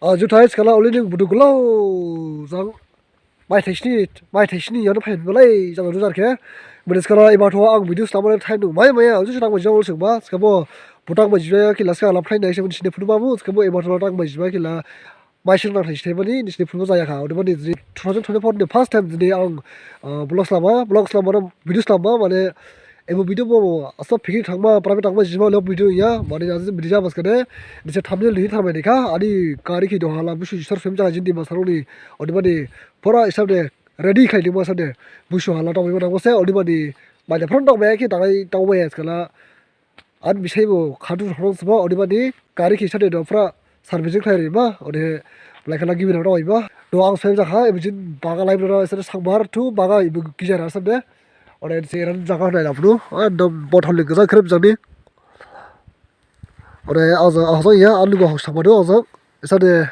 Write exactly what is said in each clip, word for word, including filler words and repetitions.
A, juthai, thikhala olei ning budu glao jang maithai sni, maithai sni yaohon phaiphibalai jang juthar khe. Bini thikhala ebar tho ang video slamane time dong mai maya, jusi thangbai jang ol sengba, thikhabo bo thangbai jiba khela thikhala phainai se bini sini phunu babu, thikhabo ebar tho thangbai jiba khela maising nang thai sithai mani, nisini phunu jaya kha. Odebani jini two thousand twenty-four ni first time jini ang, ah, vlog slama, vlog slama, video slama, mane, ebo video bo, asa picnic thangma, private thangma, jima lok video ya, mane, jadi video jaba skade, nisi thumbnail lihi tharmai nikha, ani gari khe dohala, busu jisar swim jaga jini Dimasarao ni, odebani, pura isab de, ready khai dima isab de, busu hala thangma nangma se, odebani, mane, front thangma ya khe, thangai thangma ya skala, An bisai bo khadu thong sabo, odebani gari khe sade do phra servicing khlai rima, ode blaikhala gibi nang rao iba. Do ang soi jakha, ebijin baga lai bra sade sangbar thu baga ibu gijara sade. Ode se ran jaga nai lapnu, ekdom bothol ni gajang khrip jani. Ode ang jang, ang jang ya, ang lugu hos thangba do ang jang. Isade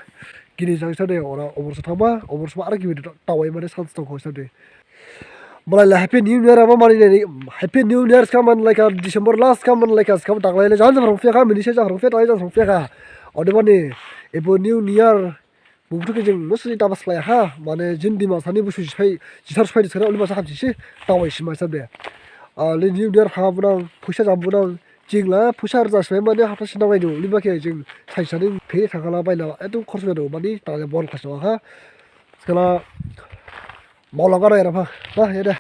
gini jang isade ora obor sa thangba, obor sa ar gibi tawai mane chance dongkho isade. Malai la Happy New Year ama mani nai, Happy New Year skha man laikha, December last skha man laikha, skha daklai le jan jang rong phiyakha, mini se jang rong phiya, daklai jang rong phiyakha. Odebani ebo New Year bubuthu khe jing musi tabas lai ha, mane jini Dimasa ni busu jiphai, jithar suphai diskara, olei masa hamsisi tawai sima isade. A, le New Year ha bunang, phuisa jam bunang, Jing la phuisa rja sbai mane hapta sini nang nai du, liba khe jing saisa ni phe thangkhala baila, etu khorsa du, mani tangla bol khasao kha. Skala maulanga nai ra pha, na, ya de.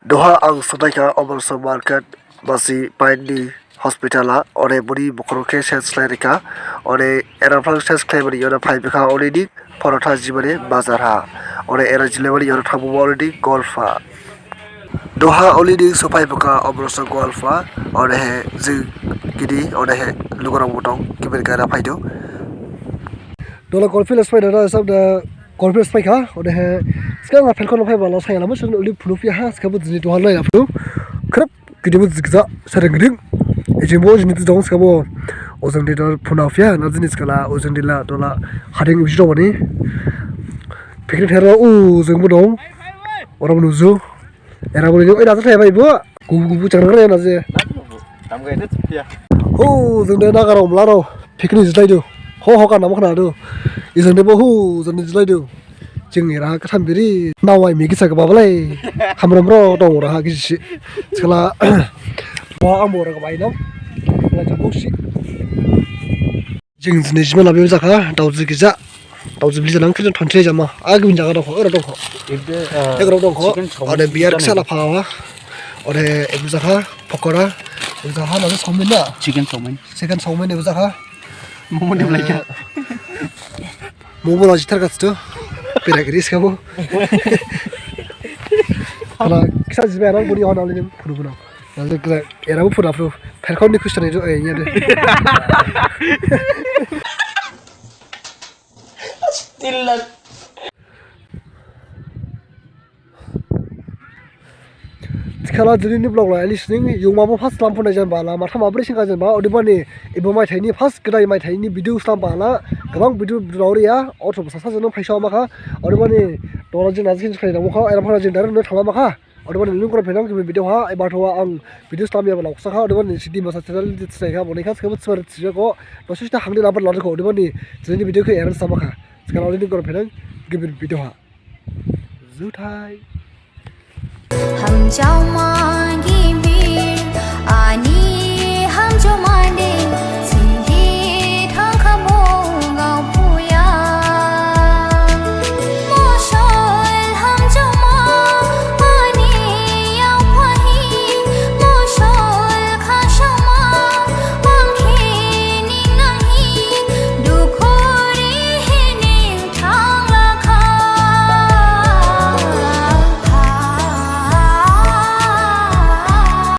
Duha ang sophai kha Omorsong market, masi pain ni hospital ha, ode boni bokhorok khe ses khlai rikha, ode era phrang ses khlai mani yona phai bikha, ode ni porotha jimani bazar ha, ode era jilai mani yona thangbu ode ni golfa. Duha olei ning sophai bukha Omorsong golfa, odehe jing gidi, odehe lugurao bo dong, gibin gaira phaidu. Dola golf field sphai dada, sab da golf field sphai kha, odehe, sgang ha phelkhon phaiba la saya lama, sun olei phunu phiya ha, sgang bo jini duha lai la phunu. Khrip, gidi bo jigja, sereng giding. Ejing bo jini tu dong, sgang bo. Ojang di dor phuna phiya, na jini skala, ojang di la, dola, hading uji dong mani. Picnic thera, ojang bo dong. Ora bo nuju. Era bo ni, oi, da thai bai bo. Gubu gubu chang re na je. Tam gai de phiya. Ho, jing de nagarao mlarao picnic jilaidu. Ho, ho, ka nam khna du. Ijang de bo ho, jang de jilaidu. Jing era ka tham biri. Nawai mi kisa ka babalai. Hamram ro dong ra ha kisi. Skala. Bo ang bo ra ka bai nam. Skala jang bo si. Jing jini jima labi jakha, daoji gija. Daoji bili janang khe jing thantri jama. A gibin jaga dongkho, ero dongkho. Ibde, ah, ero dongkho. Chicken chowmein. Ode beer kisa la phawa. Ode ibu jakha, pokora. Ibu jakha, na chowmein na. Chicken chowmein. Chicken chowmein ibu jakha. Momo de blaikha. Momo la jithar kha stu. Pira giri skabo. Ala kisa jiba nang boni hon alini phunu phunu. Era bo phura phru. Phelkhon ni khustan ni jo, eh, ya de. Still luck. Thikhala dini ni vlog la, eli sining, yung mabo first slam phunai jenba la, matha mabri singkha jenba, odebani, ebo maithai ni first gdai maithai ni video slam ba la, gabang video lauriya, auto sasa jenang phaisa makha, odebani, dora jing naji khin khlai nang makha, era phana jing direct no thangla makha. Odebani nung kora phenang gibi video ha, ebar tho ang video slam ya bala uksa kha, odebani sidi masa channel di tsinai kha, boni kha, skabo tsmar tsi ko, dosi sta hangdi labar lari ko, odebani sini video khe eran sama kha. Skala odebani kora phenang gibi video ha. Juthai. Hamjaoma gibi